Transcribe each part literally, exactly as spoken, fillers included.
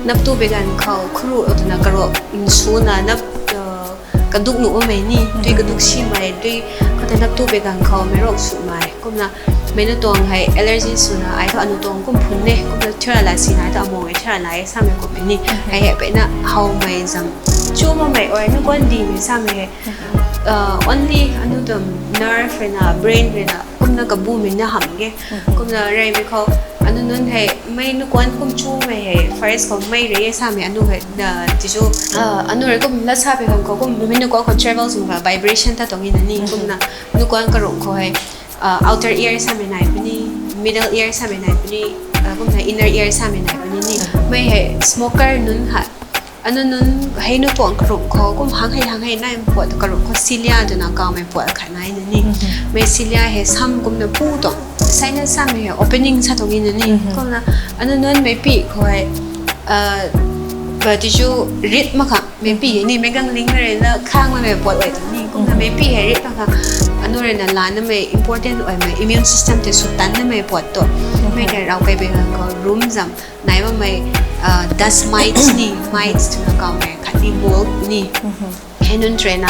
Naptu began khou khuru twna karok nsuna nap, uh, kaduk nuh mei ni, tui kaduk simei, tui kata naptu began khou mei rok sumei. Kumna mei nu tuang hei allergy swna ai thu anu tuang kum phun ne, kumna thira la sina ai thu among e thira la e samei kum ni. Ai hei pena howmei zam. Chu mamei or nu kon di mei samei hei. Uh, only anu tuang nerve rui na, brain rui na, kumna kabu mei na ham ge. Kumna rei mei khou, anu nunc hei, mei nu kuan kum chu mei hei, first khou mei rei e samei anu hei, na, tichu, uh, anu rei kum la sa pe khang khou, kum mei nu kuan khou travel sung ka vibration ta tuang e na ni, kumna, nu kuan karung khou hei, uh, outer ear samei nai puni, middle ear samei nai puni, uh, kumna inner ear samei nai puni ni. Mei hei, smoker nunc ha, anu nunc hei nu tuang karung khou, kum hang hei, hang hei nai puat karung khou cilia twna kaumei puat khat nai na ni. Mei cilia hei sam kumna pu tuang. Sinus samei hei opening sa tuang e na ni. Kumna anu nunc mei pi khou hei, uh, ba tichu rit mak kha, mei pi hei ni, mei gang ling rei na khang mei puat ai tuang ni. Kumna mei pi hei rit mak kha, anu rui na la na mei important ai mei immune system te sw tan na mei puat tu. Mei kai rau kai be khou room zam. Nai bam mei, uh, dust mites ni, mites twna kaumei khat ni mold ni. Hei nunc rui na.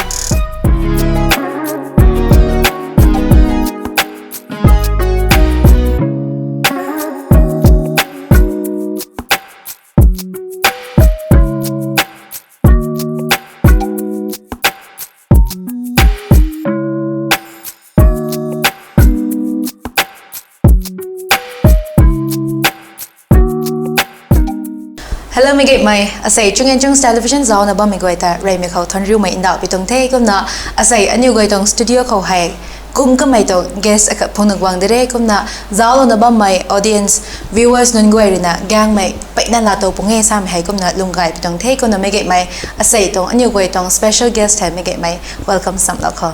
Hello, mei gay mei. Asei Chung and Chung's Television zauc na bammei guay ta rei mei khou than riu mei ndauh pi tuang the. Kumna asei aniu guay tuang studio khou hei kum kamei tuang guest akhat phung na guang de re. Kumna zauc na bammei audience, viewers nunc guay rui na gang mei peyna la tou pung e samei hei kumna lung gay pi tuang the. Kumna mei gay mei asei tuang aniu guay tuang special guest hei mei gay mei welcome sam lou khou.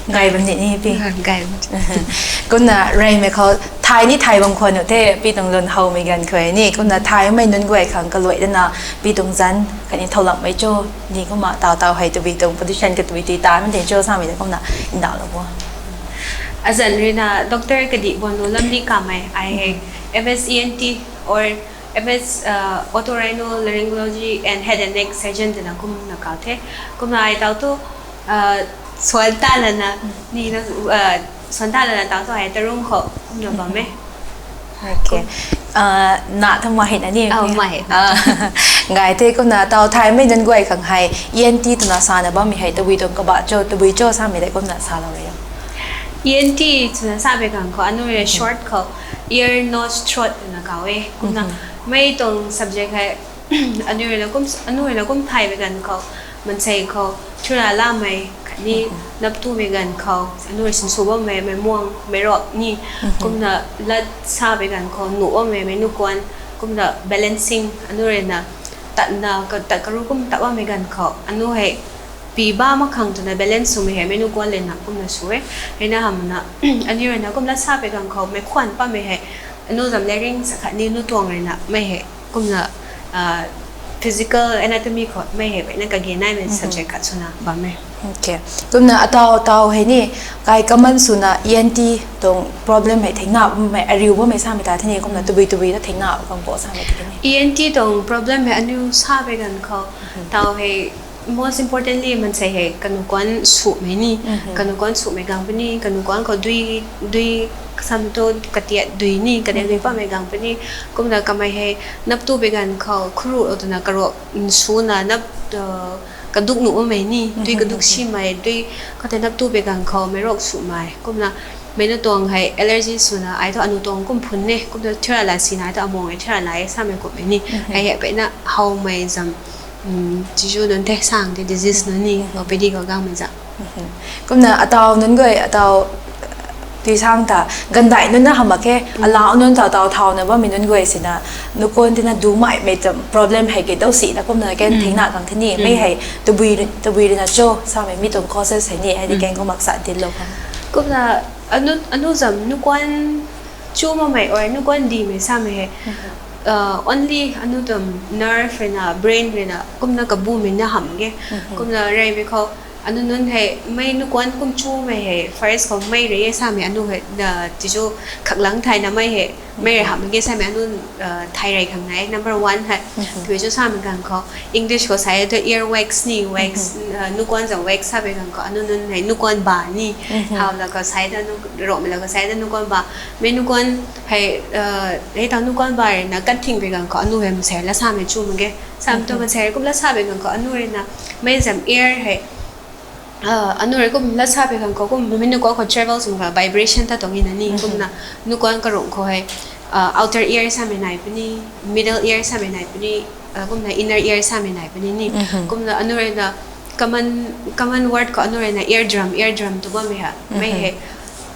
Gay bam ni ni pi. Ah, gay bam. Kumna rei mei khou thay ni thay bam khou nu the pi tuang lun how mei gan khou ni. Kumna thay mei nunc guay khang kaluai dana pi tuang zan kani thou lam mei cho ni kumna tau tau hei tabui tuang position ka tabui tui ta mei de cho samei de kumna ndauh lou bo. Azan rui na doctor kadi bon nu lam ni kamei ai hei M S E N T or M S, uh, otorhinolaryngology and head and neck surgeon twna kumna kau the. Kumna ai tau tu, uh, suan ta lana, ni na, uh, suan ta lana tau tu ai tarung khou kumna bam e. Okay. Uh, na thang ma hei na ni. Oh, ma hei. Uh, gay the kumna tau thay mei nunc guay khang hei E N T twna sa na bammei hei tabui tuang kaba cho, tabui cho samei de kumna sa lou re. E N T twna sa be khang khou anu rui short khou ear, nose, throat twna kau e. Kumna mei tuang subject hei anu rui na kum, anu rui na kum thay be gan khou, mansei khou, thura lamei khatni naptu mei gan khou, anu rui sinsw bammei, mei muang, mei rok ni, kumna lat sa be gan khou, nuh bammei, mei nu kuan, kumna balancing, anu rui na tat na, ka, tat karu kum tat bammei gan khou, anu hei pi ba mak khang twna balance swmei hei mei nu kuan le na kumna sw e. Hei na hamna, aniu rui na kum lat sa be gan khou, mei khwan pammei hei, anu zam le ring sa khatni nu tuang rui na, mei hei, kumna, uh, physical anatomy khou, mei hei, peyna kage naimei subject khat swna bam e. Okay. Kumna atau, atau hei ni, kai common swna E N T tuang problem hei thengna bammei, ariu bammei samei ta the ni, kumna tabui tabui ta thengna bam bo samei ta the ni. E N T tuang problem hei aniu sa be gan khou, tau hei, most importantly, mansei hei kanu kuan swmei ni, kanu kuan swmei gang puni, kanu kuan khou dui, dui kasam tu katiat dui ni, katiat dui pammei gang puni, kumna kamei hei naptu be gan khou khuru twna karok nsuna nap, uh, kaduk nuh bammei ni, dui kaduk simei, dui kata naptu be gan khou mei rok swmei, kumna mei nu tuang hei allergy swna ai thu anu tuang kum phun ne, kumna thira la sina ai thu among e thira la e samei kummei ni, ai hei peyna howmei zam, um, tichu nunc the sang the disease nunc ni, O P D khou gangmei zam. Kumna atau nunc guay, atau tui sang ta, gandai nunc na hamh mak khe, alau nunc tau tau thau na bammei nunc guay sina, nu kuan tina dumei mei tam problem hei ke dou si na kumna ken thengna kang the ni, mei hei tabui, tabui rui na cho, samei mi tuang causes hei ni, hei di ken kum mak sa dinlou khang. Kumna anu, anu zam nu kuan chu mamei or nu kuan di mei samei hei, uh, only anu tuang nerve rui na, brain rui na, kumna kabu mei na hamh ge, kumna rei mei khou, Anu nunc hei mei nukuan kum chumei hei first khou mei rui e samei anu hei, tichu khaklang thayna mei hei mei rui hamh mak ge samei anu thay rey khang nai. Number one hei tui chu samei ganv khou English khou sa e tu ear wax ni, wax, nukuan zam wax samei ganv khou anu nunc hei nukuan ba ni, hawla khou sa e tu, Rongmei la khou sa e tu nukuan ba, mei nukuan hei, hei tau nukuan ba rui na kan thing pei ganv khou anu hei mansei la samei chu mak ge. Sam tu mansei rui kum la samei ganv khou anu rui na mei zam ear hei anu rui kum la sa pei ganv khou kum mei nukuan khou travel sw ka vibration ta tuang e na ni. Kumna nukuan karungh khou hei outer ear samei nai puni, middle ear samei nai puni, kumna inner ear samei nai puni ni. Kumna anu rui na common common word khou anu rui na eardrum, eardrum tu bammei ha mei hei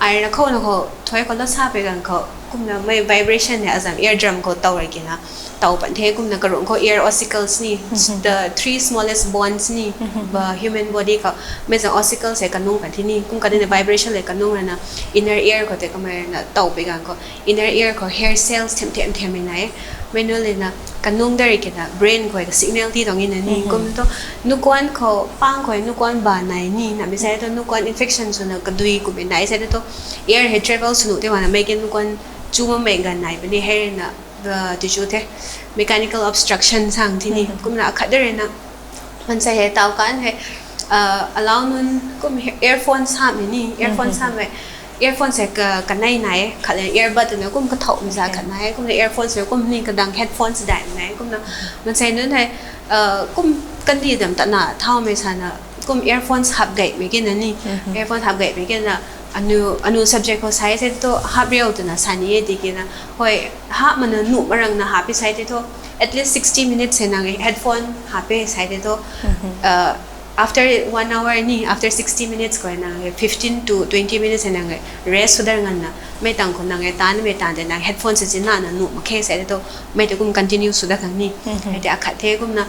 ai rui na khou na khou thuai khou la sa pei ganv khou kumna mei vibration hei azam eardrum khou tow rui kina tow pan the. Kumna karungh khou ear ossicles ni, the three smallest bones ni, ba human body khou mei zam ossicles hei kanung pan the ni. Kum kadina vibration le kanung rui na inner ear khou tei kamei rui na tow pei ganv khou inner ear khou hair cells them them themmei nai e. Mei nunc le na kanung da rui kina brain khou hei ka signal ti tuang e na ni. Kum tu nukuan khou pang khou hei nukuan ba nai ni namei sa e tu nukuan infection swna kadui kummei nai sa e tu ear hei travel sw nuh te wana mei ke nukuan chu makmei ganv nai puni hei rui na tichu the mechanical obstruction sang the ni. Kumna akhat da rui na mansei hei tau kan hei alau nunc kum earphone samei ni, earphone samei earphone hei kanei nai e, khat le earbud twna kum kathau mei za khat nai e. Kumna earphone hei kum ni kadang headphones dai nai. Kumna mansei nunc hei kum kandih dam tana thaumei sana kum earphones hap gaymei kina ni, earphones hap gaymei kina anu anu subject khou sa e se tu hap riu twna sa ni e tiki na hoi hap mana nuh marang na hap e sa e tei thu at least sixty minutes hei nang headphone hap e sa e tei thu after one hour ni, after sixty minutes khou nang fifteen to twenty minutes hei nang rest sw dat nganvna mei tang khou nang e taanmei taanv tei nang headphone se chinna na nuh mak khe sa e tei thu mei tei kum continue sw dat khang ni. Hei tei akhat the. Kumna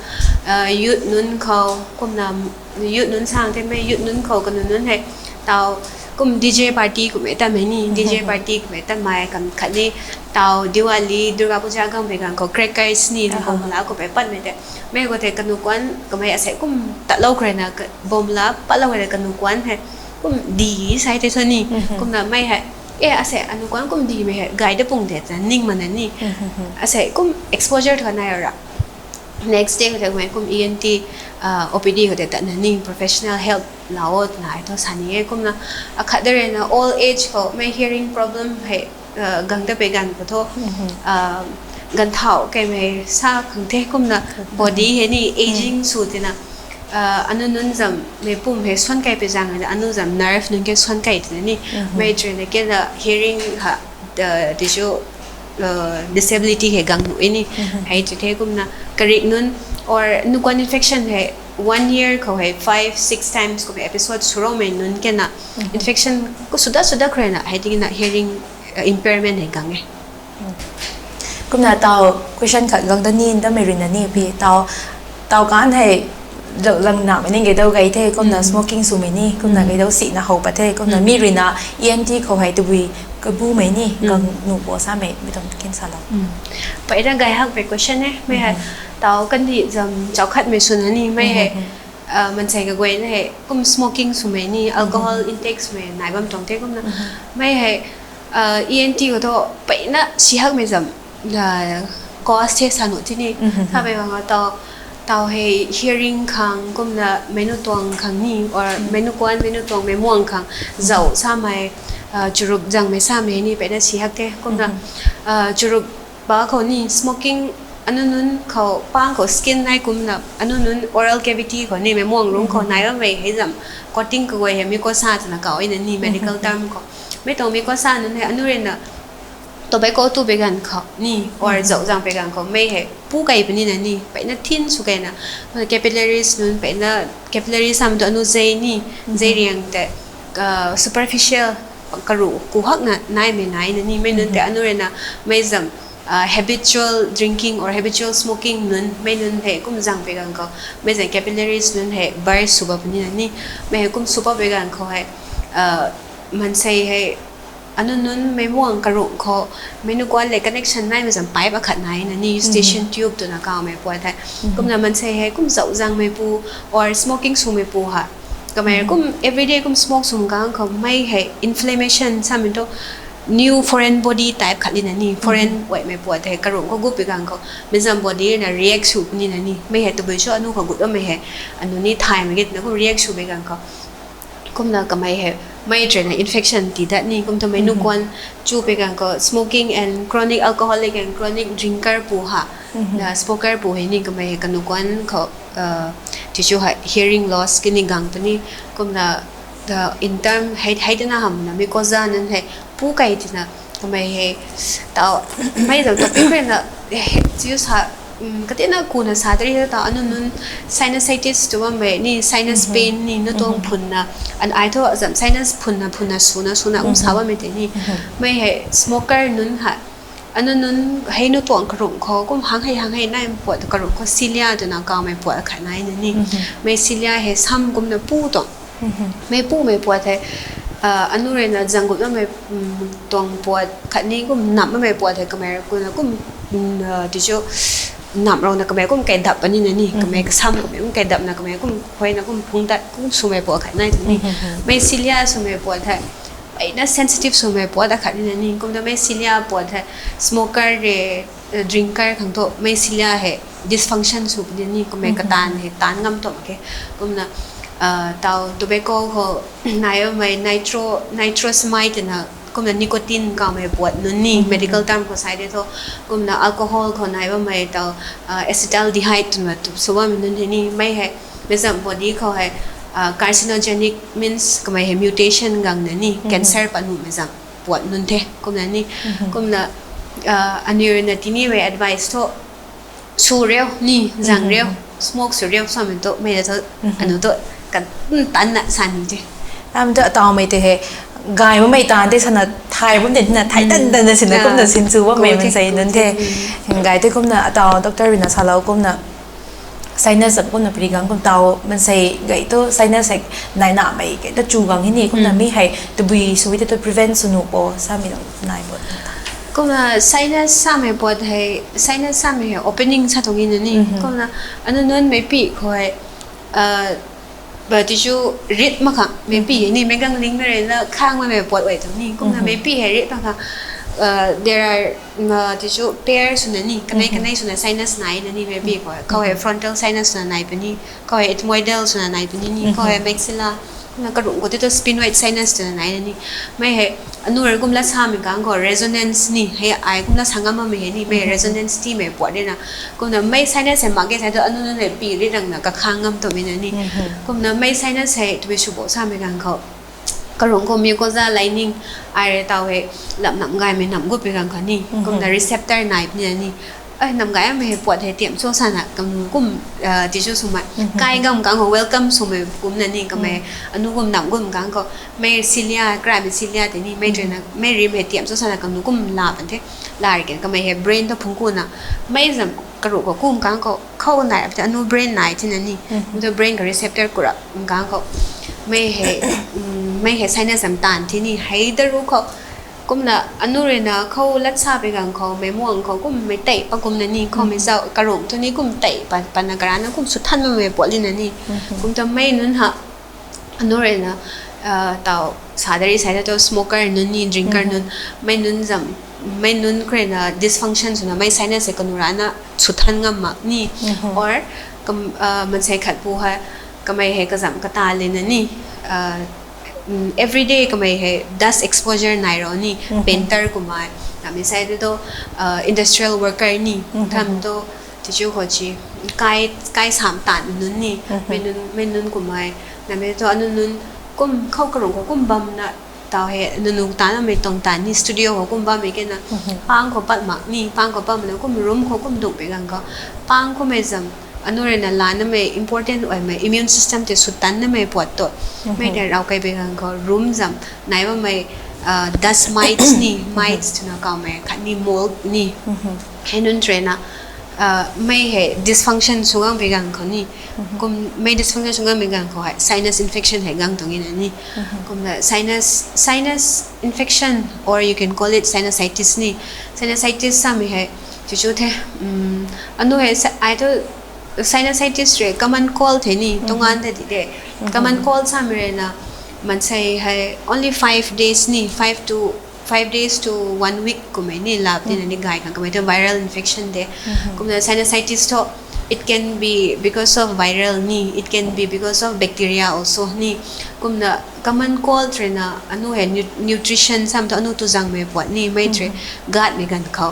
youth nunc khou kumna youth nunc sang themei youth nunc khou kanu nunc hei tau kum D J party kummei tatmei ni, D J party kummei tatmei kam khat ni tau Diwali, Durga Puja gangmei ganv khou crackers ni, bomb la kummei patmei tei mei khou tei kanu kuan kamei asei kum tatlou khou rui na bomb la patlou khou rui na kanu kuan hei kum di sa e tei thu ni. Kumna mei hei e asei anu kuan kum dimei hei gay da pung de twna ning mana ni. Asei kum exposure thu nai ra next day khou tei mei kum E N T, O P D khou tei tatna ni professional help lau o twna ai thu sa ni e. Kumna akhat da rui na old age khou mei hearing problem hei gang da pei ganv khou thu ganvthau keymei sa khang the. Kumna body hei ni aging sw tina anu nunc zam mei pum hei suan kei pei zaeng na anu zam nerve nunc ke suan kei tina ni mei tui na kena hearing ha tichu disability hei gang nuh e ni. Hei tui the kumna karik nunc or nukuan infection hei one year khou hei five six times kummei episode swroumei nunc kena infection ku suda suda khou rui na hei tikina hearing impairment hei gang e. Kumna tau question khat gang da ni, damei rui na ni pi tau tau kan hei zauh zang namei ni gei dau gei the. Kumna smoking swmei ni kumna gei dau sina how pat the. Kumna mi rui na E N T khou hei tabui kabumei ni gang nuh bo samei mi tuang kin salou. Pei ra gay hakpei question e mei hei. Tau kandih zam chaukhatmei swna ni mei hei mansei kaguayna hei kum smoking swmei ni alcohol intake swmei nai bam tuang the. Kumna mei hei E N T khou thu peyna si hakmei zam cause the sa nuh ti ni. Samei bang tau tau hei hearing khang kumna meic nuh tuang khang ni or meic nuh kuan meic nuh tuang meic muang khang zauh samei churup zangmei samei ni peyna si hak the. Kumna churup ba khou ni smoking anu nunc khou pang khou skin nai kumna anu nunc oral cavity khou ni meic muang rung khou nai bammei hei zam coating kaguay hei mucosa twna kau e na ni medical term khou. Mei tuang mucosa nunc hei anu rui na tobacco tu pei ganv khou ni or zauh zang pei ganv khou mei hei pu kei puni na ni peyna thin sw kei na capillaries nunc peyna capillaries samei tu anu zei ni zei riang tei superficial karuh ku hakna naimei nai na ni mei nunc tei anu rui na mei zam habitual drinking or habitual smoking nunc mei nunc hei kum zang pei ganv khou mei zam capillaries nunc hei burst sw bam puni na ni mei hei kum sw bam pei ganv khou hei mansei hei anu nunc meic muang karuh khou meic nuh kuan le connection naimei zam pipe akhat nai na ni eustachian tube twna kawmei puat hei. Kumna mansei hei kum zauh zangmei pu or smoking swmei pu ha Kamei kum everyday kum smoke sw kang khou mei hei inflammation samei tu new foreign body type khat lina ni, foreign guaymei puat hei karung khou gup pi kang khou mei zam body na react sw puni na ni, mei hei tabui sw anu khou gup mei hei anu ni thaymei ge twna kum react sw pi kang khou kumna kamei hei mei tei na infection ti dat ni, kum ta mei nu kuan chu pi kang khou smoking and chronic alcoholic and chronic drinker pu ha, na smoker pu hei ni kamei hei kanu kuan khou tichu hei hearing loss kini gang puni, kumna the in term hei hei tana hamna mucosa nunc hei pu kai tina kamei hei tau mei zam topic rui na chiu sa katina kuna sa tari ta anu nunc sinusitis tu bammei ni, sinus pain ni, nu tuang phunna an ai thu zam sinus phunna phunna suna suna um sa bammei tei ni, mei hei smoker nunc hei anu nunc hei nu tuang karung khou kum hang hei hang hei nai puat karung khou cilia twna kawmei puat khat nai na ni, mei cilia hei sam kumna pu tuang mei pumei puat hei anu rui na zang gup namei tuang puat khatni kum namh mamei puat hei kamei kuna kum tichu namh rau na kamei kum kaidap pani na ni, kamei kasam kamei kum kaidapna kamei kum khuayna kum phung tat kum swmei puat khat nai tw ni, mei cilia swmei puat hei mei na sensitive swmei puat akhat ni na ni, kumna mei cilia puat hei smoker re drinker khang thu mei cilia hei dysfunction sw puni ni, kumna kataanv hei taanv ngam tuang ke, kumna tau tobacco khou nai bammei nitro nitrosamine twna kumna nicotine kawmei puat nunc ni medical term khou sa de thu, kumna alcohol khou nai bammei tau acetaldehyde twna sw bammei nunc hei ni mei hei mei zam body khou hei carcinogenic means kamei hei mutation gang na ni cancer pat numei zam puat nunc the kumna ni, kumna aniu rui na tinimei advice thu sw riu ni zang riu, smoke sw riu samei tu mei na thu anu tu tanna sa ni the. Am tu atawmei tei hei gay bammei tan tei sana thay bam de na thay tan tan na sina kumna sin sw bammei mansei nunc the. Gay tei kumna ataw doctor rui na salou kumna sinus zam kumna piri gang kum taw mansei gay tu sinus hei nai namei gay tu chu gang hei ni kumna mi hei tabui sw tei tu prevent sw nuh po samei nai bo. Kumna sinus samei puat hei sinus samei hei opening sa tuang na ni, kumna anu nunc meipi khou hei ba tichu rit mak khang meipi hei ni meic gang ling na rui na khang mamei puat uay tuang ni, kumna meipi hei rit mak khang there are tichu pair swna ni kanei kanei swna sinus nai na ni meipi khou, khou hei frontal sinus swna nai puni, khou hei ethmoidal swna nai puni ni, khou hei maxilla, kumna karung khou tei tu sphenoid sinus twna nai na ni, mei hei anu rui kum lat samei kang khou resonance ni hei ai kum lat sa ngam mamei hei ni mei resonance timei puat rui na, kumna mei sinus hei mak ge sa tu anu nunc hei pi rit rang na kakhang ngam twmei na ni, kumna mei sinus hei tabui sw bo samei kang khou karung khou mucosa lining ai rui tau hei lam nam gaymei nam gup pi kang khou ni kumna receptor nai puni na ni, ai nam gaymei hei puat hei tiam cho sana kanu kum tichu swmei kai gam kang khou welcome swmei kumna ni kamei anu kum nam gum kang khou mei cilia kramei cilia tei ni mei rui na mei rim hei tiam cho sana kanu kum la pan the, la ri ken kamei hei brain tu phung kuna mei zam karung khou kum kang khou khou nai ap the anu brain nai thina ni, tu brain ka receptor kurap kang khou mei hei mei hei sinus zam taanv thi ni hei daru khou, kumna anu rui na khou lat sa pi gang khou mei muang khou kum mei tei pa kumna ni khoumei zau karung thu ni kum tei pa pana karana kum sw than mamei puat lina ni, kum ta mei nunc ha anu rui na tau sa dari sa tu smoker nunc ni drinker nunc, mei nunc zam mei nunc khou rui na dysfunction swna mei sinus hei kanu rana sw than ngam mak ni, or mansei khat pu hei kamei hei kazam kata lina ni everyday kamei hei dust exposure nai rou ni, painter kumna, namei sa tu industrial worker ni, tham tu tichu khou chi kai kai sam taanv nunc ni, mei nunc mei nunc kumna, namei tu anu nunc kum khou karung khou kum bamna tau hei nunu tanamei tuang taanv ni studio khou kum bammei kena, pang khou pat mak ni pang khou patmei na kum room khou kum dungh pi gang khou pang khoumei zam anu rui na lanamei important uaymei immune system tei sw tannamei puat tu, mei tei rau kai pi gang khou room zam nai bammei dust mites ni mites twna kawmei khatni mold ni, hei nunc rui na mei hei dysfunction sw gang pi gang khou ni, kum mei dysfunction sw gang pi gang khou hei sinus infection hei gang tuang na ni, kumna sinus sinus infection or you can call it sinusitis ni, sinusitis samei hei tichu the anu hei ai tu Sinusitis re common cold the ni, tongan the ti de. Common cold samei rui na, mansei hei only five days ni, five to five days to one week kummei ni lap tina ni gay khang kamei tu viral infection de. Kumna sinusitis thu, it can be because of viral ni, it can be because of bacteria also ni. Kumna common cold rui na anu hei nu- nutrition sam thu anu tu zangmei puat ni, mei tre gut mei ganv khou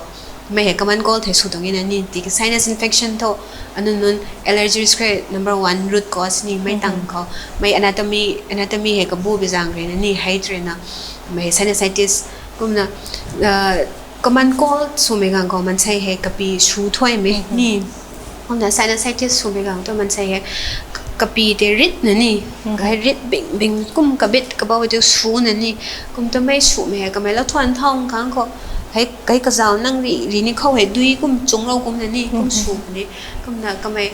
mei hei common cold hei sw tuang e na ni. Tiki sinus infection thu anu nunc allergies khe number one root cause ni, mei tang khou mei anatomy, anatomy hei kabu bi zang rui na ni, hei tre na mei sinusitis. Kumna common cold swmei ganv khou mansei hei kapi sw thuaymei ni. Kumna sinusitis swmei ganv thu mansei hei kapi te rit na ni, hei rit bing bing kum kabit kabau te sw na ni. Kum tu mei swmei hei kamei lou thuan thau khang khou hei kazau nang ri ri ni khou hei dui kum chunglou kum na ni, kum sw ni. Kumna kamei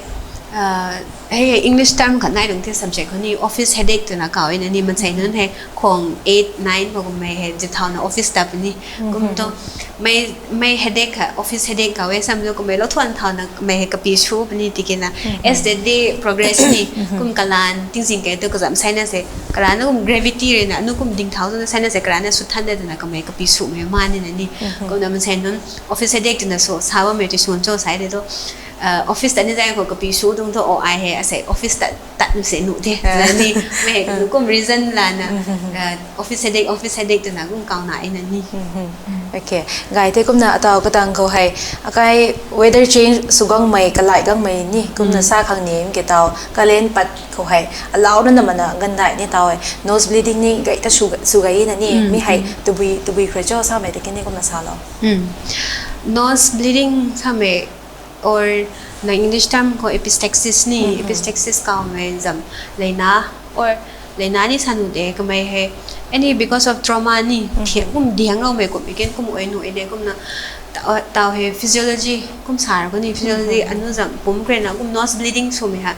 hei English term khat nai lung the subject khou ni office headache twna kaw e na ni, mansei nunc hei khwang eight nine ma kummei hei zip thauna office tat puni. Kum tu mei mei headache kha office headache kaw e sam tu kummei lou thuan thauna mei hei kapi sw puni tiki na as the day progress ni, kum kalan tingzing kei tu kazam sinus hei karana kum gravity rui na anu kum ding thau tu sinus hei karana sw than de twna kamei kapi swmei ma ni na ni. Kumna mansei nunc office headache twna sw sa bammei ti sw cho sai de tu office tat ni zai khou kapi sw tuang thu o ai hei asei office tat tat nu se nu the na ni, mei hei nu kum reason lana office headache, office headache twna kum kaw na e na ni. Okay, gay the. Kumna ataw katang khou hei akai weather change sw gangmei, kalai gangmei ni kumna sa khang ni ke taw kalen pat khou hei alau na na mana gandai ni taw hei nose bleeding ni gay ta sw sw gay na ni, mi hei tabui tabui khre cho samei tiki ni kumna sa lou. Nose bleeding samei or na English term khou epistaxis ni, epistaxis kawmei zam leina or leina ni sa nu de, kamei hei any because of trauma ni thiak kum diang loumei kum iken kum oi nu e de. Kumna taw hei physiology kum sa ra khou ni, physiology anu zam pum kre na kum nose bleeding swmei ha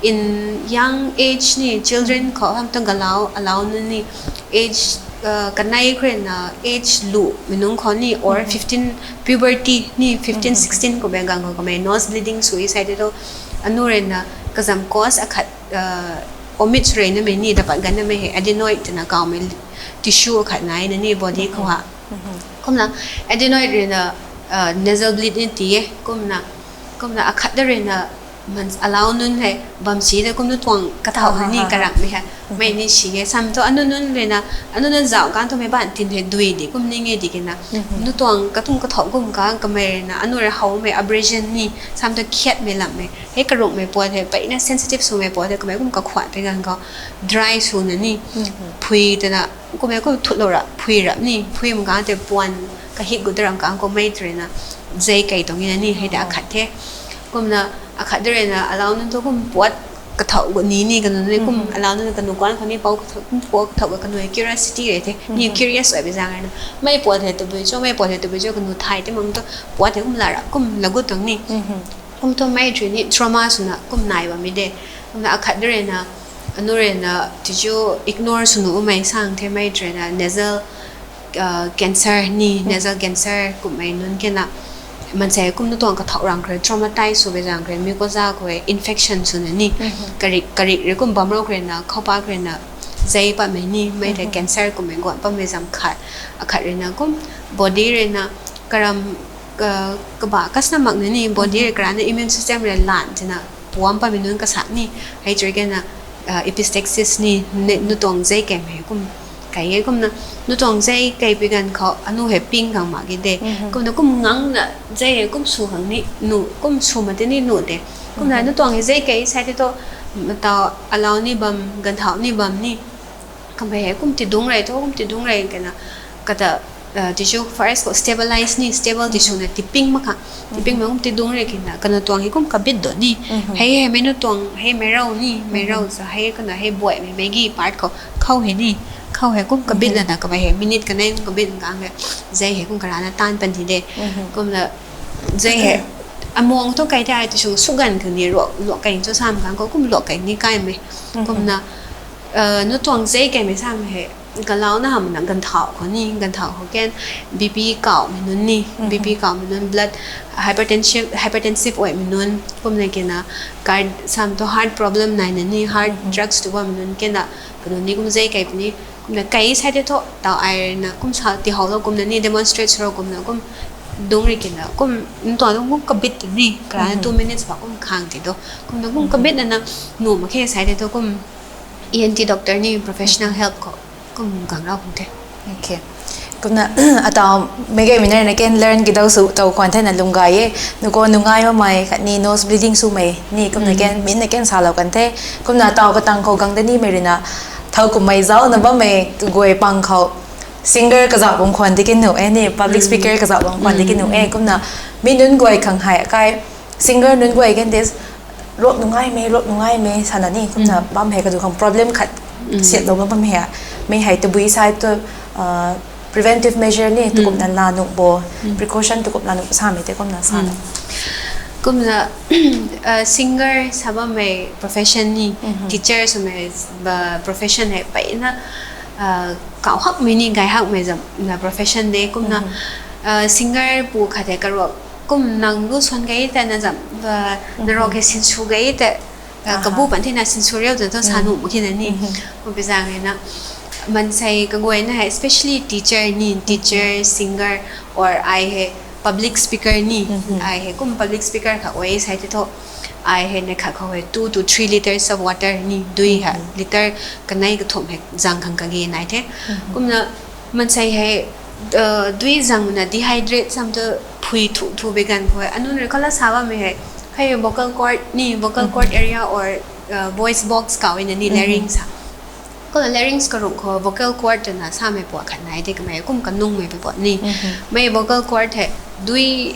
in young age ni children khou ham tang galau alau nu ni age kanei kre na age lu mei nunc khou ni or fifteen puberty ni fifteen sixteen kummei ganv khou kamei nose bleeding sw e sai de tu anu rui na kazam cause akhat omit sw rui na mei ni dapat ganv na mei hei adenoid twna kawmei tissue akhat nai na ni body khou ha. Kumna adenoid rui na nasal bleed ni ti e. Kumna kumna akhat da rui na alau nunc hei bam si de kum nu tuang kathau ni karakmei hei mei ni si e sam tu anu nunc rui na anu nunc zauh kan twmei ban tin hei dui di kum ning e di kina nu tuang katung kathau kum ka kamei rui na anu rui howmei abrasion ni sam tu khiatmei lammei hei karukmei puat hei peyna sensitive swmei puat hei kamei kum kakhuat pei ganv khou dry sw na ni phui twna kummei kum thutlou ra phui rap ni phui mak ganv tei puan kahik gu daram kang kummei rui na zei kei tuang e na ni hei ta akhat the. Kumna akhat da rui na alau nunc thu kum puat kathau gu ni ni kanu ni kum alau nunc kanu kuan khou ni pou kathau kum puat kathau ga kanu curiosity rei the ni curious ai bi zang na mei puat hei tabui cho mei puat hei tabui cho kanu thay te mang tu puat hei kum la ra kum lagut tuang ni. Kum tu mei rui ni trauma swna kum nai bammei de. Kumna akhat da rui na anu rui na tichu ignore sw nuh bammei sang the mei rui na nasal cancer ni nasal cancer kummei nunc kena mansei kum nu tuang kathau rang kre traumatize sw be zang kre mucosa khou infection swna ni karik karik rui kum bam rou kre na khou pa kre na zei patmei ni mei the cancer kummei guan patmei zam khat akhat rui na kum body rui na karam kaba kasna mak na ni body rui karana immune system rui lan tina puam patmei nunc kasak ni hei rui kena epistaxis ni nu tuang zei keimei kum kai e. Kumna nu tuang zei kei pi ganv khou anu hei ping khang mak ge de. Kumna kum ngang na zei hei kum sw khang ni nu kum sw ma te ni nu de. Kumna nu tuang hei zei kei sai te tu taw alau ni bam ganthau ni bam ni kamei hei kum tidung rei thu kum tidung rei kena kata tichu first khou stabilize ni stable ti swna tiping mak khang tiping mak kum tidung rei kena kanu tuang hei kum kabit do ni hei hei mei nu tuang hei mei rau ni mei rau sa hei kana hei buaimei mei gi part khou khou hei ni khou hei kum kabit lana kamei hei minute kanei kum kabit kang hei zei hei kum karana tan pan ti de. Kumna zei hei amuang thu kai the ai ti sw suganv khang ni ruak luak kai cho sam kang khou kum luak kai ni kaimei kumna nu tuang zei kaimei sam hei Kalauna hamna ganthau khou ni, ganthau khou ken B P kauhmei nunc ni, B P kauhmei nunc, blood hypertensive, hypertensive oimei nunc, kumna kena card sam tu heart problem naina ni, heart drugs tu bammei nunc kena, kanu ni kum zei kai puni, kumna kai sai te tho, tau ai na kum sa ti hau lo kumna ni demonstrate suro kumna kum dungri kena, kum ntua kum kabit ni, karana two minutes ba kum khang ti do, kumna kum kabit na na nu ma khe sai te tho kum E N T doctor ni professional help khou kum gang rau kum the. Okay. Kumna atau mei gay miner na ken learn ki dau su tau kwan the na lung gay e. Nuko nungai ma mai khat ni nose bleeding su mei ni kumna ken min na ken sa lau kan the. Kumna atau katang khou gang da ni mei rina thau kum mei zau na bam mei guay pang khou singer kazau bam khwan di ki nu e ni public speaker kazau bam khwan di ki nu e kumna mi nunc guay khang hai akai singer nunc guay ken this ruak nungai mei, ruak nungai mei sana ni kumna bam hei kadu khang problem khat siat lou bam hei a. Mei hei tabui sai tu preventive measure ni tukumna la nuh bo, precaution tukumna nuh sa mei te kumna sa. Kumna singer sa bam mei profession ni, teacher sa mei profession hei pai na kau hak mei ni gai hak mei zam na profession de kumna singer pu khat hei karuak kum nang lu suan gei te na zam na rok hei sinsu gei te kabu pan thina sinsu riu zan thu sa nuh mak khe na ni. Kum pi zang hei na mansei kaguay na hei especially teacher ni, teacher, singer or ai hei public speaker ni, ai hei kum public speaker kha oi sai te tho. Ai hei na khat khou hei two to three liters of water ni, dui ha liter kanei kathumh hei zang khang kage nai the. Kumna mansei hei dui zang na dehydrate sam tu phui thu thu be gan khou hei anun rui kala sa bammei hei hei vocal cord ni, vocal cord area or voice box kau na ni larynx ha. Kumna larynx karung khou vocal cord twna samei puat khat nai de kamei kum kanungmei pe puat ni. Mei vocal cord hei dui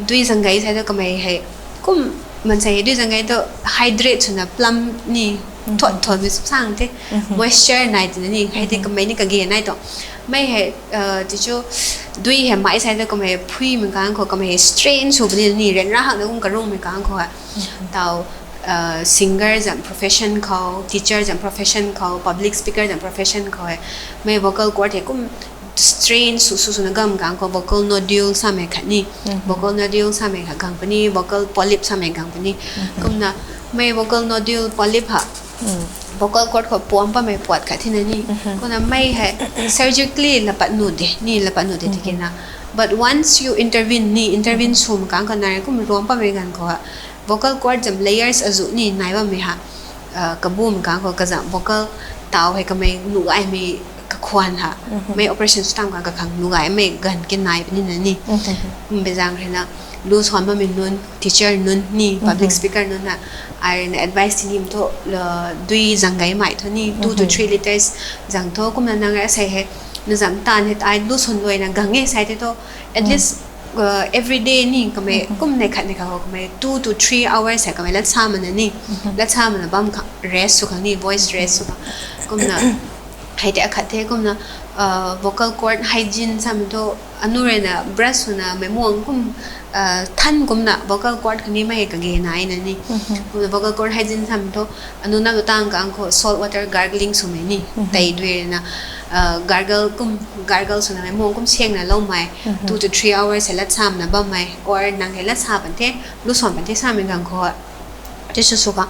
dui zang gei sai tu kamei hei kum mansei hei dui zang gei tu hydrate swna plump ni thot thot mei suk sang the moisture nai twna ni hei de kamei ni kage nai tu. Mei hei ti chu dui hei mai sai tu kamei phui mei kang khou kamei hei strain sw puni ni ren ra hak na kum karungmei kang khou hei tau singer zam profession khou, teacher zam profession khou, public speaker zam profession khou hei mei vocal cord hei kum strain su su swna gam kang khou vocal nodule samei khat ni, vocal nodule samei khat gang puni, vocal polyp samei gang puni. Kumna mei vocal nodule polyp ha vocal cord khou puam pamei puat khat thina ni. Kumna mei hei surgically lapat nu de ni, lapat nu de tikina. But once you intervene ni, intervene sum kang khou nai kum ruam pamei gan khou vocal cord zam layers azu ni nai bammei ha kabum kang khou kazam vocal tau hei kamei nuh gaymei kakhwan ha mei operation sw tam kang kakhang nuh gaymei gan ke nai puni na ni. Kum be zang rui na lu suan bammei nunc, teacher nunc ni, public speaker nunc na ai rui na advice ti nim thu dui zang gei mai thu ni two to three liters zang thu kumna nang rui asei hei na zam tan hei ai lu suan luai na gang e sai te thu at least every day ni kamei kum nei khat nei khat khou kamei two to three hours hei kamei lat sa mana ni, lat sa mana bam kha rest sw khang ni, voice rest sw khang. Kumna hei te akhat the kumna vocal cord hygiene samei thu anu rui na brush swna mei muang kum than kumna vocal cord kani mei kage nai na ni. Kumna vocal cord hygiene samei thu anu na tang kang khou salt water gargling swmei ni tei dui rui na gargle kum, gargle swna mei muang kum siangna loumei two to three hours hei lat sa mana bammei or nang hei lat sa pan the, lu suan pan the samei gang khou ti su su kha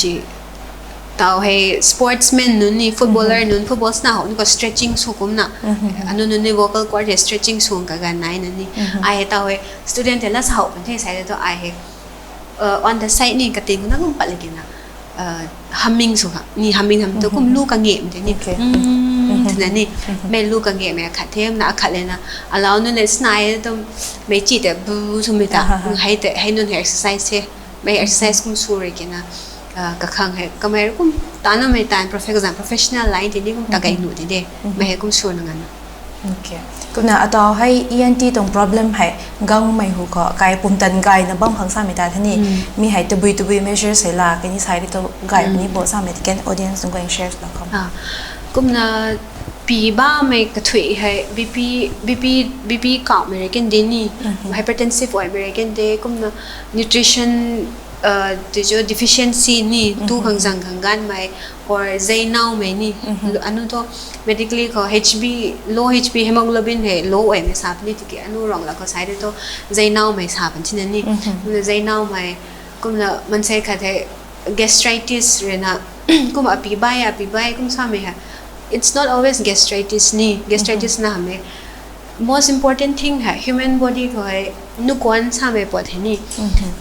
chi tau hei sportsman nunc ni, footballer nunc football sna hou ni khou stretching sw kumna anu nunc ni vocal cord hei stretching sw kagan nai na ni. Ai hei tau hei student hei lat sa hou pan the sai tu ai hei on the side ni kating na kum pat le kina humming sw kha ni, humming ham tu kum lu kangem te ni, twna ni mei lu kangemei akhat the na akhat le na alau nunc le snai tu mei chi te bu swmei ta hei te hei nunc hei exercise the. Mei exercise kum sw rui kina kakhang hei kamei kum tanamei tan profe kazang professional line ti ni kum ta gay nu ti de. Mei hei kum sw na ngan. Kumna atau hei E N T tuang problem hei gangmei hu khou kai pumtan gayna bam khang samei ta the ni. Mi hei tabui tabui measures hei la kani sai ri tu gay ni bo samei ti ken audience nunc guay share la kham. Kumna pi bamei kathui hei B P, B P, B P kauhmei rei ken de ni, hypertensive oimei rei ken de, kumna nutrition uh, tu chu deficiency ni, tu khang zang khang ganmei, or zei naumei ni. Anu thu medically khou H B, low H B hemoglobin hei low aimei sa puni tiki anu rong la khou sai de thu zei naumei sa pan thina ni. Kumna zei naumei, kumna mansei khat hei gastritis rui na, kum api bai, api bai, kum samei hei. It's not always gastritis ni, gastritis na hamei. Most important thing hei human body khou hei nukuan samei puat hei ni.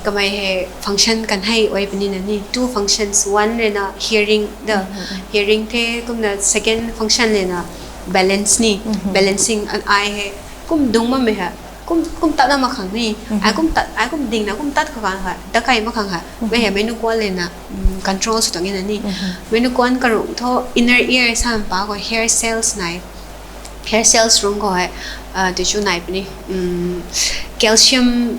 Kamei hei function kan hei oi puni na ni. Two functions, one rui na hearing, the hearing the, kumna second function rui na balance ni. Balancing an ai hei kum dung mamei hei. Kum, kum tat na mak khang ni. Ai kum tat, ai kum ding na kum tat khou khang hei. Dakai mak khang hei. Mei hei mei nukuan rui na, mm, control sw tuang na ni. Mei nukuan karung thu inner ear sam pa khou hair cells nai. Hair cells rung khou hei, uh, tu chu nai puni. Mm, calcium,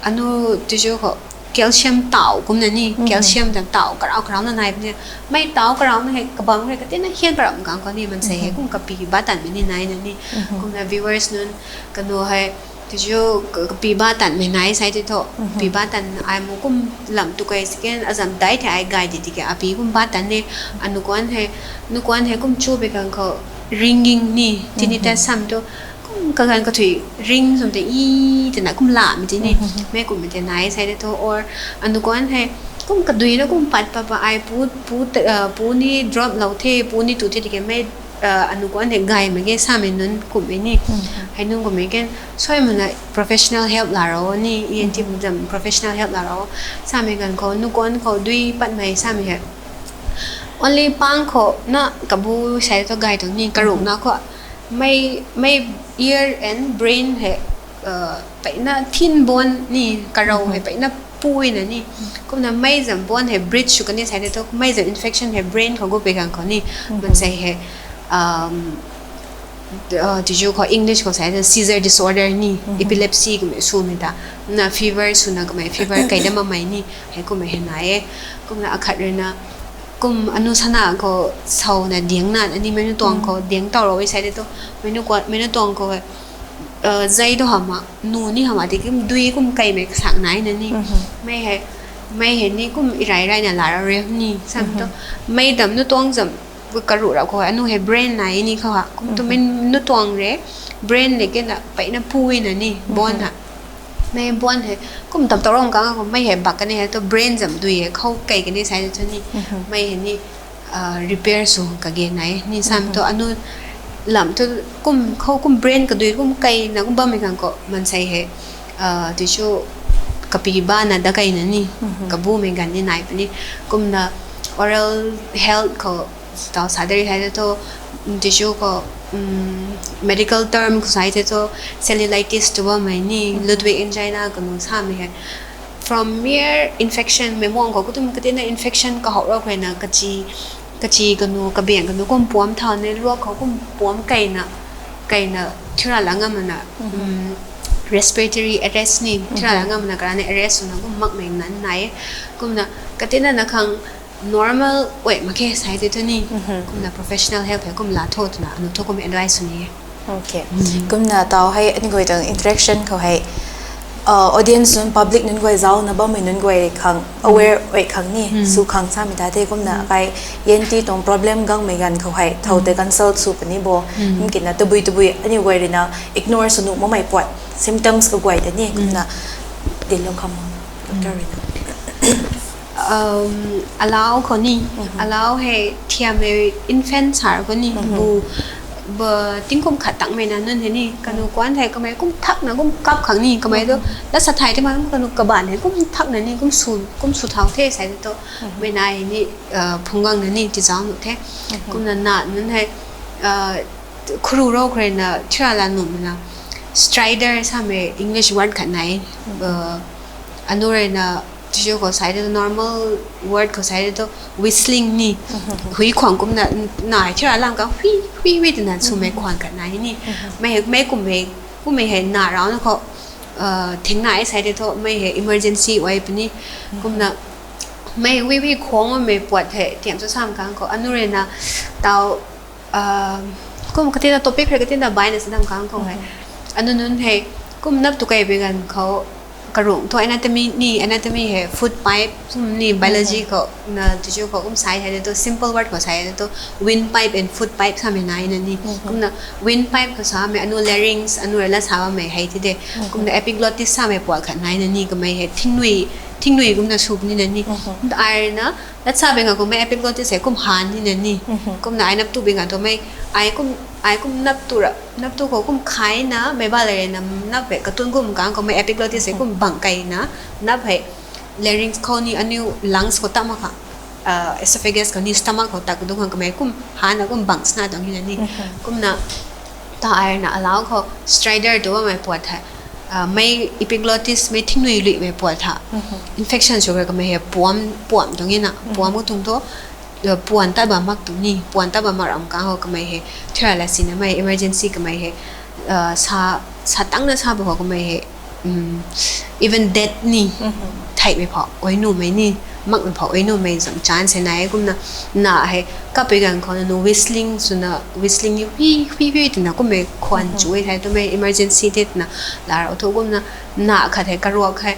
anu tu chu khou calcium tau kumna ni, calcium dam tau karau karau na nai puni. Mei tau karau na hei kabang rui katina hian param gang khou ni mansei hei kum kapi ba tan ni nai na ni. Kumna viewers nunc kanu hei, tu chu ka, kapi ba tan mei nai sai ti tho. Pi ba tan ai mu kum lam tu kai second azam dai the ai gai di tiki api kum ba tan ni. Anukuan hei, nukuan hei kum chu be khang khou ringing ni, tini ta sam tu kum kagan kathui ring som te i te na kum la mi ti ni. Mei kum mi te nai sai de tho, or anukuan hei kum kadui na kum pat pa pa ai pu, pu, uh, pu ni drop lou the, pu ni tu the tiki mei, uh, anukuan hei gai mak ge samei nunc kum e ni. Hei nunc kum e ken soi mana professional help la rou ni, E N T zam professional help la rou. Samei gan khou nukuan khou dui pat mei samei hei. Only pang khou na kabu sai to gai tuang ni, karuk na khou mei, mei ear and brain hei, uh, peina thin bone ni, karau hei peina pui na ni. Kumna mei zam bone hei bridge sw kani sai de to, mei zam infection hei brain khou gu pe gang khou ni. Mansei hei, um, uh, tu chu khou English khou sai de seizure disorder ni, epilepsy kum e sw mi ta. Na fever sw na kamei fever kai da mamei ni, hei kum e hei nai e. Kumna akhat rui na, kum anu sana khou sau na diang na, ani mei nu tuang khou diang tau rou e sai de to, mei nu kuat, mei nu tuang khou hei, uh, zei tu hama, nu ni hama ti kum dui kum kai mei kasak nai na ni. Mei hei, mei hei ni kum irai rai na la ra re ni, sam to, mei dam nu tuang zam, karu ra khou hei, anu hei brain nai ni khou ha, kum tu mei nu tuang re, brain le ke na, pei na pui na ni, bone ha. Mei bone hei, kum tam tau rong kang khou, mei hei bak kani hei, to brain zam dui hei, khou kai kani sai to ni, mei hei ni, uh, repair sw kage nai ni sam to anu lam tu kum khou kum brain kadui kum kai na kum bam mi kang khou mansei hei, uh, tu chu kapi ba na da kai na ni, kabu mei gan ni nai puni. Kumna oral health khou tau sa de ri hai to, tu chu khou, um, medical term khou sai the to cellulitis tu bam mei ni, Ludwig angina kanu samei hei. From mere infection, mei muang khou kutum katina infection kahou rou khou na kachi, kachi kanu, kabiang kanu kum puam thau ne, luak khou kum puam kai na, kai na, thira la ngam na, um, respiratory arrest ni, thira la ngam na karana arrest na kum mak mei nan nai. Kumna, katina na khang normal oi mak khe sai te tu ni. Kumna professional help hei kum la tho twna, anu tho kum advice sw ni e. Okay. Kumna tau hei, ani guay tuang interaction khou hei, uh, audience nunc, public nunc guay zau na bammei nunc guay khang, aware oi khang ni, sw khang samei ta the kumna, kai E N T tuang problem gang mei gan khou hei, thau te consult sw puni bo, mkina tabui tabui, ani guay rui na ignore sw nuh mamei puat, symptoms kaguay te ni, kumna, din lou kham, doctor rui na. Um, alau khou ni, alau hei thiam hei infant sar khou ni, bu, bu tingkum khat tang mei na nunc hei ni, kanu kuan hei kamei kum thak na kum kap khang ni, kamei tu, la sa thai te ma kanu kaban hei kum thak na ni, kum su, kum su thau the sai to, mei na hei ni, uh, phunggang na ni, ti zau nu the, kumna na nunc hei, uh, khuru rou khou rui na, thira la num na, stridor samei English word khat nai, uh, anu rui na, tu chu khou sai de normal word khou sai de to whistling ni. Hui khwang kumna, na thira lang ka hui, hui, hui twna swmei khwang khat nai ni. Mei, mei kum mei, kum mei hei na rau na khou, uh, thing nai sai de to mei hei emergency oi puni. Kumna, mei hui, hui khwang mei puat hei, tiam chu sam kang khou, anu rui na, tau, uh, kum katina topic rui katina bai na sadam kang khou hei. Anu nunc hei, kum nap tu kai bi gan khou, Karung thu anatomy ni, anatomy hei food pipe kum ni, biology khou na tiju khou kum sai hei tu, simple word khou sai hei tu, windpipe and foodpipe samei nai na ni. Kumna windpipe khou samei anu larynx, anu rui lat sa bammei hei ti de. Kumna epiglottis samei puat khat nai na ni, kamei hei thingnui, thingnui kumna sw puni na ni. Kumna ai rui na lat sa bing a kumei epiglottis hei kum han ni na ni. Kumna ai nap tu bing a tu mei, ai kum, ai kum nap tu ra, nap tu khou kum khai na, mei ba le na nap hei katun kum kang khou mei epiglottis hei kum bang kai na, nap hei larynx khou ni aniu lungs khou tam mak kha, esophagus khou ni stomach khou tak dung khang kamei kum han na kum bang sna tuang ni na ni. Kumna ta ai na alau khou stridor tu bammei puat hei, mei epiglottis mei thingnui lui mei puat tha. Infection sw ra kamei hei puam, puam tuang ni na, puam khou tuang tu, puan tat bam mak tuang ni, puan tat bam mak ram kang khou kamei hei, thira la si na mei emergency kamei hei, sa, sa tang na sa bam khou kamei hei, even death ni, theihmei phou oi numei ni, makmei phou oi numei zam chance hei nai. Kumna na hei kap pui ganv khou na nu whistling sw na, whistling ni hui, hui, hui twna kummei khwan chu e thei tu mei emergency the twna la rau thu. Kumna na khat hei karuak hei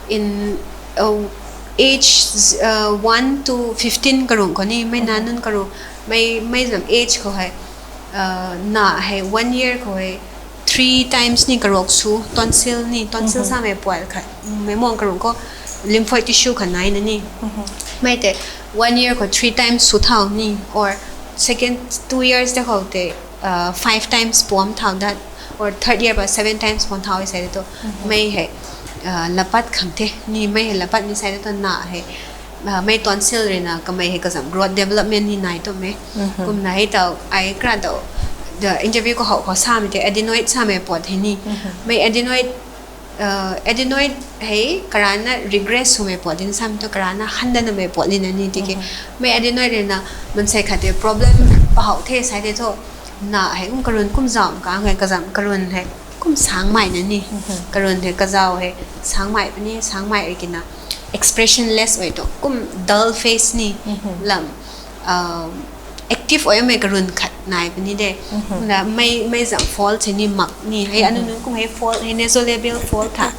in age one to fifteen karung khou ni, mei na nunc karung, mei, mei zam age khou hei, na hei one year khou hei three times ni karuak sw, tonsil ni, tonsil samei puat khat, mei muang karung khou lymphoid tissue khat nai na ni. Mei tei one year khou three times sw thau ni, or second two years tei khou tei five times puam thau dat, or third year ba seven times puam thau e sai tu. Mei hei lapat khang the ni, mei hei lapat ni sai tu na hei mei tonsil rui na kamei hei kazam growth development ni nai tu me. Kumna hei tau ai kra tau the interview khou hou khou samei tei adenoid samei puat hei ni. Mei adenoid, adenoid hei karana regress swmei puat din samei tu karana handana mei puat ni na ni tiki. Mei adenoid rui na mansei khat tei problem pahou the sai tei thu, na hei kum karun kum zam kang hei kazam karun hei kum sangmei na ni. Karun hei kazau hei sangmei puni, sangmei rui kina expressionless oi tu kum dull face ni, lam active oimei karun khat nai puni de. Kumna mei, mei zam fault hei ni mak ni, hei anu nunc kum hei fault hei nasolabial fault tha,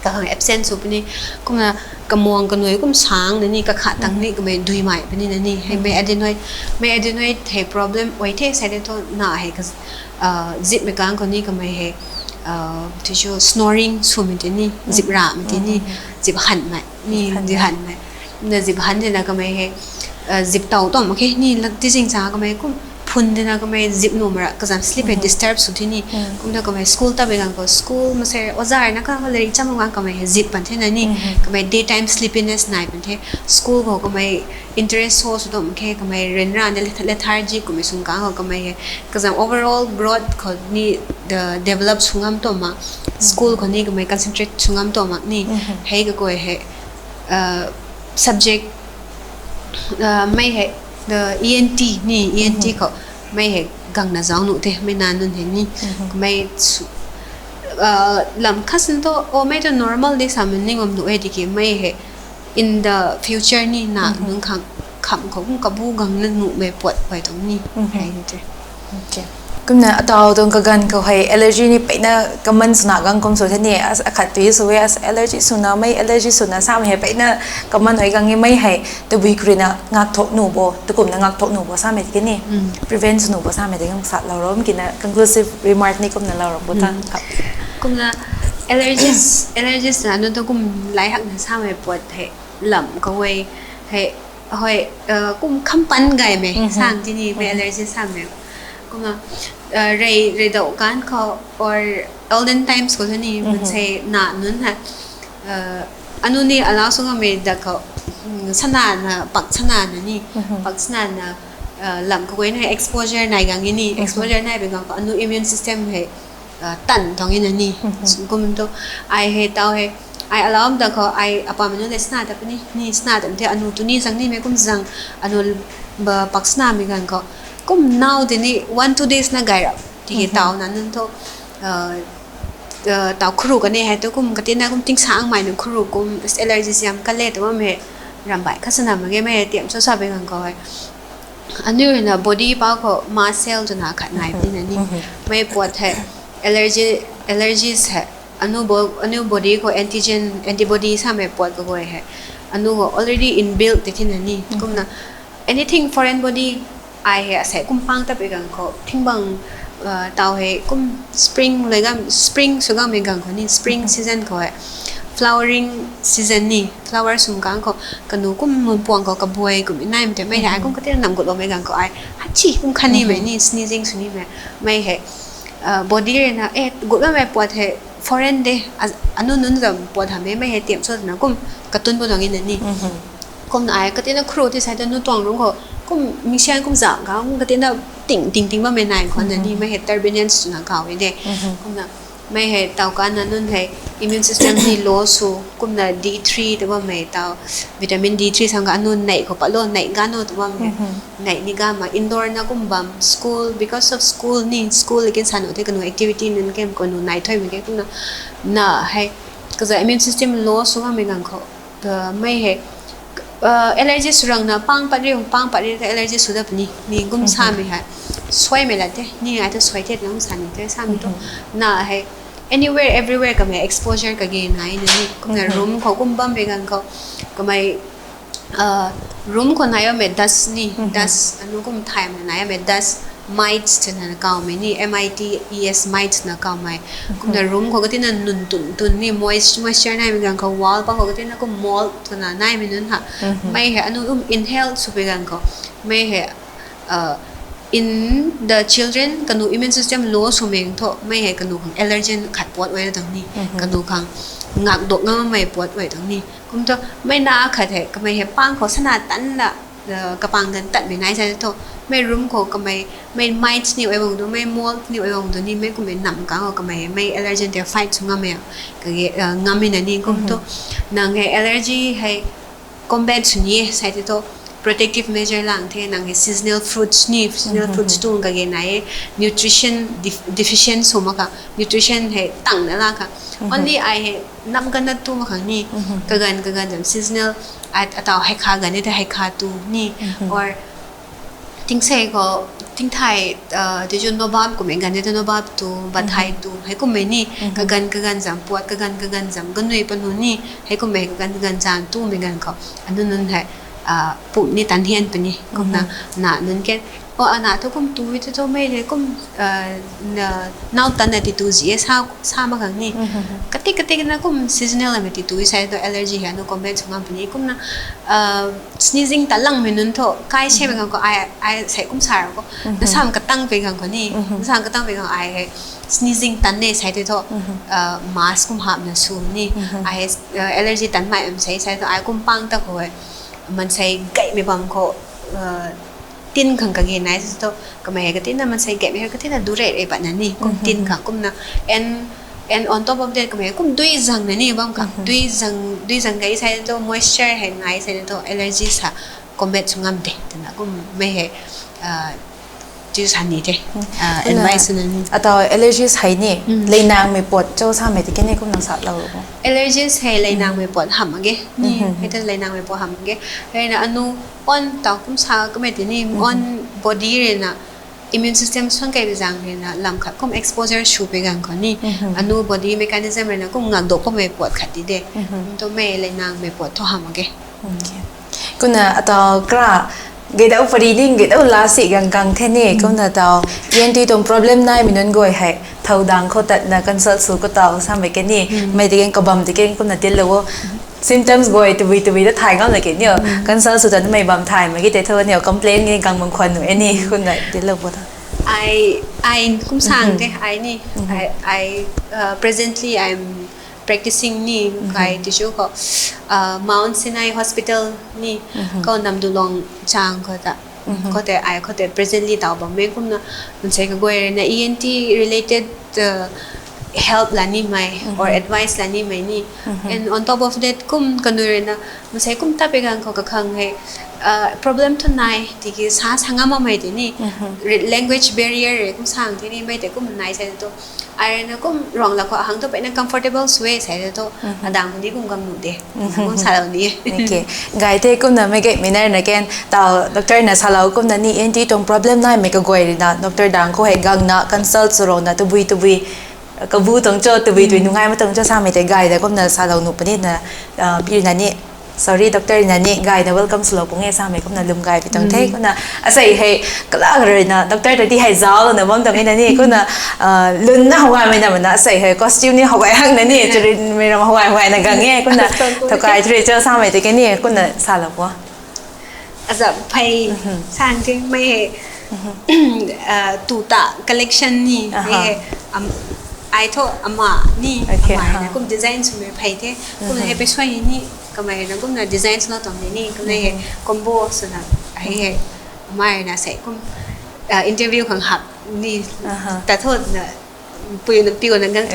kahang absent sw puni. Kumna kamuang kanui kum sang na ni, kakhat tang ni kamei duimei puni na ni. Hei mei adenoid, mei adenoid hei problem oi the sai de thu na hei zipmei kang khou ni kamei hei thishu snoring swmei tei ni, zip ramei tei ni, zip hanmei ni, zip hanmei. Na zip han dina kamei hei zip tau tau mak khe ni, lak tizing sa kamei kum phun dina kamei zip nuh mara kazam sleep hei disturb sw the ni. Kumna kamei school tabui ganv khou school masei oza rui na kang khou lairik cham ganv kamei hei zip pan the na ni. Kamei daytime sleepiness nai pan the. School khou kamei interest show sw tau mak khe, kamei ryanra na lethargic kummei sung kang khou kamei hei kazam overall growth khou ni develop sw ngam tau mak, school khou ni kamei concentrate sw ngam tau mak ni. Hei kakai hei subject mei hei E N T ni, E N T khou mei hei gangna zauc nuh the, mei na nunc hei ni. Kamei lam khat sin tu o mei tu normal de samei ning bam nuh e tiki mei hei in the future ni na nunc khang kham khou kum kabu gangna nuhmei puat pui tuang ni. Hei ni te. Kumna atau tuang kaganv khou hei allergy ni peyna common swna gang kum sw the ni, akhat tu sw e allergy swna, mei allergy swna samei hei peyna common oi gang e, mei hei tabui khou rui na ngak thok nuh bo, takumna ngak thok nuh bo samei tiki ni, prevent sw nuh bo samei tiki sat lou rom kina conclusive remark ni kumna lou rom bo ta. Kumna allergies, allergies na anu tu kum lai hakna samei puat hei lam khou e hei, hei kum kham pan gaymei sang tini mei allergies samei. Kumna rei, rei dau kan khou or olden times khou tu ni mansei na nunc hei anu ni alau sw ngammei da khou sana na, pak sana na ni, pak sana na lam khou e na exposure nai gang ni, exposure nai bing gang khou anu immune system hei tan tuang e na ni. Kum tu ai hei tau hei, ai alau da khou ai apamei nunc le sana ta puni ni, sana ta the anu tu ni zang nimei kum zang, anu pak sanamei ganv khou kum now tini one two days na gay ra tiki tau na nunc thu tau khuru kani hei tu kum katina kum tingsangmei nunc khuru kum allergies yam kale tu bammei rambai khat sana mak ge mei tiam sw sa bing ganv khou hei aniu rui na body pa khou mast cell twna khat nai puni na ni. Mei puat hei allergy, allergies hei Anu bo anu body khou antigen, antibody samei puat kaguay hei anu khou already inbuilt ti thina ni. Kumna anything foreign body ai hei asei kum pang tat pei gang khou thingbang tau hei kum spring lei gam, spring sw gammei gang khou ni, spring season khou hei, flowering season ni, flower sum kang khou kanu kum mun puang khou kabuai kum inai mei te mei hei ai kum kati nam gut loumei gang khou ai hachi kum khan nimei ni, sneezing sw nimei, mei hei body rui na e gut loumei puat hei foreign de, anu nunc zam puat hamhmei mei hei tiam sw twna kum katun bo tuang ina ni. Kumna ai katina khru ti sai ta nu tuang rung khou kum mingsian kum zam gang kum katina ting ting ting bammei nai khou na ni, mei hei turbinance twna kaw e de. Kumna mei hei tau kana nunc hei immune system ni low sw, kumna D three ta bammei tau, vitamin D three sang ka anu neih khou patlo, neih gano ta bammei, neih ni gama indoor na kum bam, school, because of school ni, school lekin sa nu the kanu activity nunc kem kanu nai thuimei ke kumna na hei kaza immune system low sw gammei gang khou mei hei allergy sw rang na pang pat ri, pang pat ri ta allergy sw dat puni ni kum samei hei suaimei la the ni, ai ta suai the na kum sa ni the samei tu na hei anywhere everywhere kamei exposure kage nai na ni. Kumna room khou kum bammei gang khou kamei room khou nai bammei dust ni, dust anu kum thaymei nai bammei dust, mites twna kawmei ni, M I T E S, mites na kawmei. Kumna room khou katina nun tun tun ni, moist, moisture naimei gang khou wall pa khou katina kum mold twna naimei nunc ha, mei hei anu kum inhale sw pei gang khou mei hei in the children kanu immune system low swmei thu mei hei kanu khang allergen khat puat uai tang ni, kanu khang ngakdok ngammei puat uai tang ni. Kum thu mei na khat hei kamei hei pang khou sana tanna kapang ganv tatmei nai sa thu mei room khou kamei mei mites ni uai bang tu, mei mold ni uai bang tu ni, mei kummei nam kang khou kamei mei allergen tei fight sw ngammei kage ngammei na ni. Kum thu nang hei allergy hei combat sw ni e sai the thu protective measure lang the, nang hei seasonal fruits ni, seasonal fruits tuang kage nai e, nutrition deficient sw mak kha, nutrition hei tangna la kha, only ai hei nam ganv na tu mak khang ni, kaganv kaganv zam seasonal atau hei kha ganv e ta hei kha tu ni, or tingsei khou tingthai tiju nobab kummei ganv e ta nobab tu, bathai tu hei kummei ni, kaganv kaganv zam puat, kaganv kaganv zam ganui panu ni, hei kummei kaganv kaganv zam tumei ganv khou anu nunc hei pum ni tan hian puni. Kumna na nunc ke o ana thu kum tu thu mei le kum nau tanna ti tu zi e sa mak khang ni, katik katik na kum seasonal amei ti tu sai thu allergy hei anu combat sw ngam puni. Kumna sneezing ta langmei nunc thu kai semei gang khou ai ai sei kum sa ra khou, nasam katang pei gang khou ni, nasam katang pei gang ai hei sneezing tan ne sai the thu mask kum hapna sw ni, ai allergy tanmei am sei sai thu ai kum pang ta khou hei mansei gaymei bam khou tin khang kage nai sa thu kamei hei katina mansei gaymei hei katina du rei rei patna ni kum tin khang. Kumna and and on top of that kamei kum dui zang na ni bam khang, dui zang dui zang gay sai thu moisture hei nai sai thu allergy sa combat sw ngam de twna kummei hei ti sa ni the, advice na ni. Atau allergies hei ni leinangmei puat cho samei ti ke ni kum nang sa lou bo? Allergies hei leinangmei puat ham mak ge ni, hei ta leinangmei puat ham mak ge. Hei na anu on tau kum sa kamei ti ni on body rui na immune system suang kei bi zang rui na lam khat kum exposure sw pei gang khou ni anu body mechanism rui na kum ngakdok kamei puat khat di de. Kum tu mei leinangmei puat thu ham mak ge. Kumna atau kra gaydau pari ni gaydau la si gang gang the ni. Kumna tau E N T tuang problem naimei nunc guay hei thow dang khou tatna consult sw khou tau samei ke ni, mei ti keng kabam ti keng kumna dillou o. Symptoms guay tabui tabui ta thay ngam la ke ni o, consult sw tatna mei bam thay mak ge tei thu ni o, complain ni gang bam khwan nu e ni. Kumna dillou bo ta. I I kum sang te ai ni, I I presently I'm practicing ni kai tiju khou Mount Sinai Hospital ni, khou Namdulong chang khou ta, khou te ai khou te presently tau bammei. Kumna mansei kaguay rui na E N T related help la nimei or advice la nimei ni. And on top of that kum kanui rui na mansei kum ta pei gang khou kakhang hei problem thu nai tiki sa sa ngam makmei ti ni, language barrier rui kum sang ti ni mei tei kum nai sai thu ai rui na kum ruang la khou ahang thu peyna comfortable sw e sai thu adang khou ni kum gam nu de, kum salou ni. Gay the kumna mei gaymei na rui na ken tau doctor na salou kumna ni E N T tuang problem naimei kaguay rui na doctor dang khou hei gangna consult sw rou na tabui tabui kabu tuang cho, tabui tui nungai ma tuang cho samei tei gay da kumna salou nuh puni na, pi na ni, sorry, doctor na ni gay na welcome swlou pung e samei kumna lwm gay pi tuang the. Kumna asei hei kala rui na doctor ta ti hei zauc na bam tuang e na ni kumna lun na how gaymei na mana asei hei costume ni how gay hak na ni churinmei ram how gay how gay na gang e kumna thokai three cho samei tei ke ni kumna salou pu. Aza phey sang thing mei hei tu ta collection ni mei hei ai tho ama ni ama na kum design swmei phey the. Kumna hei pei suai ni kamei na kumna design swlou tuang ni kumna hei combo swna hei hei amei na sei kum interview khang hak ni ta tho na pui na piu na gang.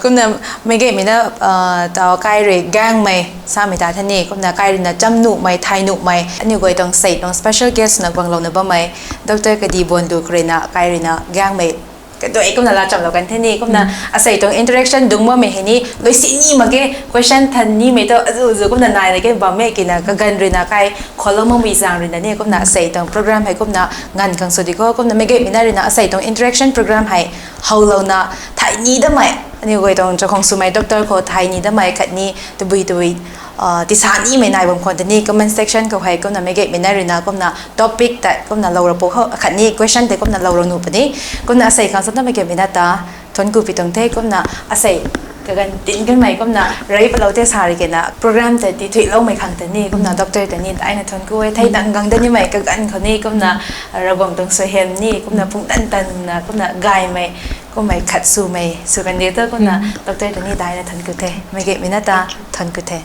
Kumna meic gaymei na tau kai rui gangmei samei ta the ni kumna kai rui na cham nuhmei thay nuhmei aniu guay tuang sei tuang special guest na guanglouna bammei doctor Kadibuanlu khou rui na kai rui na gangmei kaduai kumna laa chamlou kan the ni kumna asei tuang interaction dungc bammei hei ni luisi ni mak ge, question than nimei tu azu zu kumna nai na ke bammei kina kaganv rui na kai kholou makmei zaeng rui na ni kumna asei tuang program hei kumna nganv khang sw di kho. Kumna meic gaymei na rui na asei tuang interaction program hei howlouna thay ni damei aniu guay tuang chakhwang swmei doctor khou thay ni damei khatni tabui tabui tisa nimei nai bam khwan ta ni comment section khou hei kumna meic gaymei na rui na kumna topic tei kumna lou ra pu khatni question tei kumna lou ra nuh puni. Kumna asei khang sa ta meic gaymei na ta thuanc ku pi tuang the. Kumna asei kaganv tin kanmei kumna rey palou tei sa ri kena program tei ti thuiloumei khang ta ni kumna doctor ta ni daina thuanc ku e. Thei tang gang da nimei kaganv khou ni kumna Ravguangc tuang suaihiam ni kumna pungtan tanna kumna gaymei kummei khat swmei sw kan di tu kumna doctor ta ni daina thuanc ku the. Meic gaymei na ta thuanc ku the.